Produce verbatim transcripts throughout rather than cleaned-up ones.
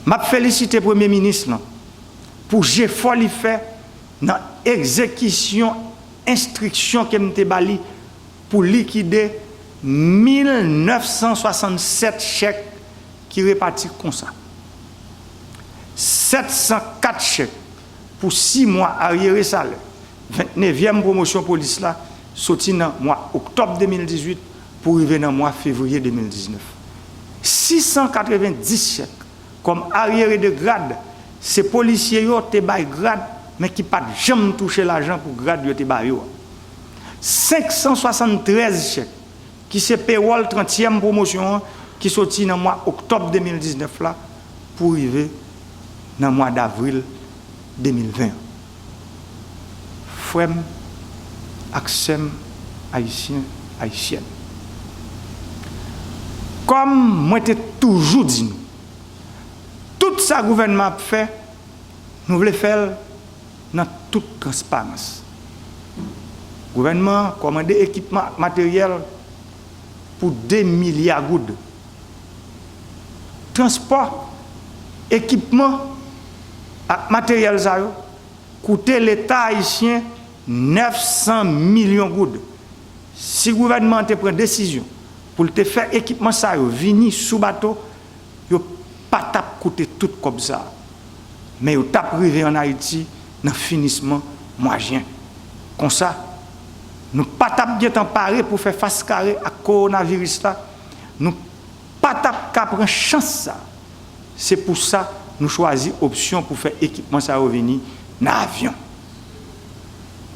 M ap felisite Premye Minis lan pou jefò li fè nan egzekisyon enstriksyon ke m te ba li pou likide mil nèf san swasannsèt chèk ki repati konsa: sèt san kat chèk pou sis mwa aryere salè vennnevyèm pwomosyon polis la, soti nan mwa oktòb de mil dizuit pou rive nan mwa fevriye de mil diznèf. Sis san katrevenndis chèk kòm aryere de grad, se polisye yo te bay grad, men ki pa t janm touche lajan pou grad yo te ba yo a. Senk san swasanntrèz chèk, ki se pewòl trantyèm pwomosyon an, ki soti nan mwa oktòb de mil diznèf la pou rive nan mwa davril de mil ven an. Frè m ak sè m ayisyen, ayisyèn, kòm mwen te toujou di nou, tout sa gouvènman ap fè, nou vle fè l nan tout transparans. Gouvènman an kòmande ekipman ak materyèl pou de milya goud. Transpò, ekipman ak materyèl sa yo koute Leta ayisyen nèf san milyon goud. Si gouvènman an te pran desizyon pou l te fè ekipman sa yo vini sou bato, yo pa t ap koute tout kòb sa a, men yo t ap rive ann Ayiti nan finisman mwa jen. Konsa, nou pa t ap gentan pare pou fè fas kare ak kowonaviris la, nou pa t ap ka pran chans sa a. Se pou sa nou chwazi opsyon pou fè ekipman sa yo vini nan avyon.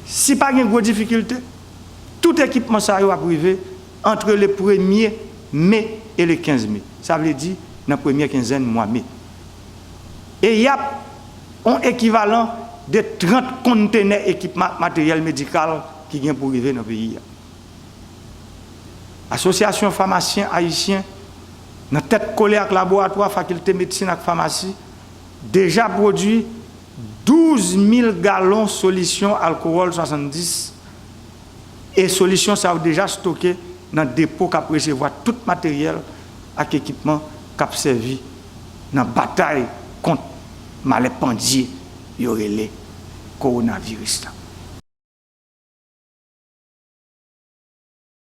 Si pa gen gwo difikilte, tout ekipman sa yo ap rive antre le premye me e le kenz me, sa vle di nan premyè kenzèn mwa me. E y ap yon ekivalan de trant kontenè ekipman ak materyèl medikal ki gen pou rive nan peyi a. Asosyasyon Famasyen Ayisyen, nan tèt kole ak laboratwa Fakilte Medsin ak Famasi, deja pwodui douz mil galon solisyon alkowòl swasanndis, e solisyon sa yo deja stoke nan depo k ap resevwa tout materyèl ak ekipman k ap sèvi nan batay kont malè pandye yo rele kowonaviris la.